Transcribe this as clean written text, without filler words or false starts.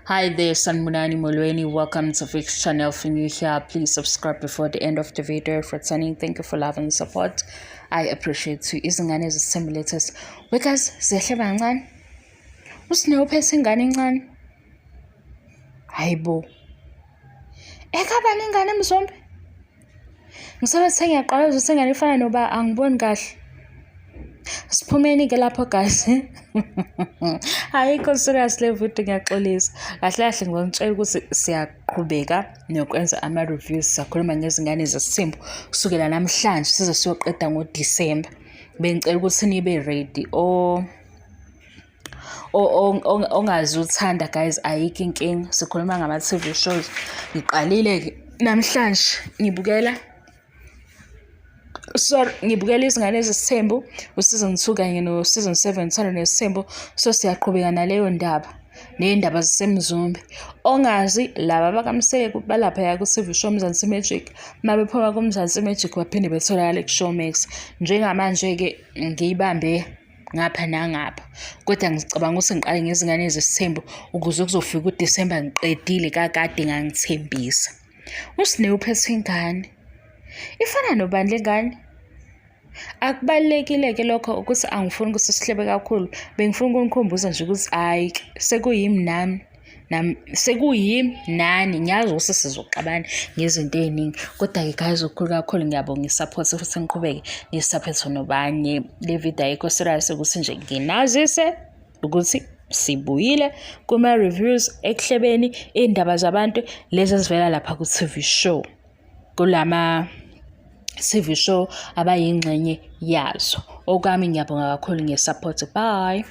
Hi there, Sanibonani Molweni. Welcome to Vix Channel. If you're new here, please subscribe before the end of the video. For returning, thank you for love and support. I appreciate you. Izingane zesithembu latest. Because ziyahleba kancane. USne uphethe ingane encane. Hayibo. Ekabani ingane eMzumbe? Ngisobe sengiyaqala ukuthi ingane ifana noba angiboni kahle. Siphumeni-ke lapho guys. Ayikho serious le video, ngiyaxolisa. Kahle kahle ngizonitshela ukuthi siyaqhubeka nokwenza ama-reviews, sakhuluma ngezingane zesithembu kusukela namhlanje size siyoqeda ngoDisemba. Bengicela ukuthi nibe ready or ongazuthanda guys, ayikho inkinga. Sikhuluma ngama-TV shows. Ngiqalile-ke namhlanje ngibukela, sorry, ngibukela Izingane Zesithembu u-season 2 kanye no-season 7 Uthando Nesithembu. So siyaqhubeka naleyo ndaba ney'ndaba zaseMzumbe. Ongazi, laba bakaMseleku balaphaya ku-TV show Mzansi Magic. Uma bephuma kuMzansi Magic baphinde betholakale ku-Showmax. Njengamanje-ke ngiyibambe ngapha nangapha, kodwa ngicabanga ukuthi ngiqale ngezingane zesithembu ukuze kuzofika uDisemba ngiqedile kakade ngangithembisa. USne uphethe ingane. Ifana nobani le ngane? Akubalulekile-ke lokho ukuthi angifuni ukuthi sihlebe kakhulu. Bengifuna ukunikhumbuza nje ukuthi hhayi, sekuyimi nami nami, sekuyimi nani. Ngiyazi ukuthi sizoxabana ngezinto ey'ningi, kodwa-ke guys, okukhulu kakhulu ngiyabonga i-support futhi niqhubeke ni-support nobanye. Le video ayikho serious, ukuthi nje nginazise ukuthi sibuyile kuma-reviews ekuhlebeni iy'ndaba zabantu lezi ezivela lapha ku-TV show, kulama TV show abayingxenye yazo. Okwami ngiyabonga kakhulu nge-support. Bye.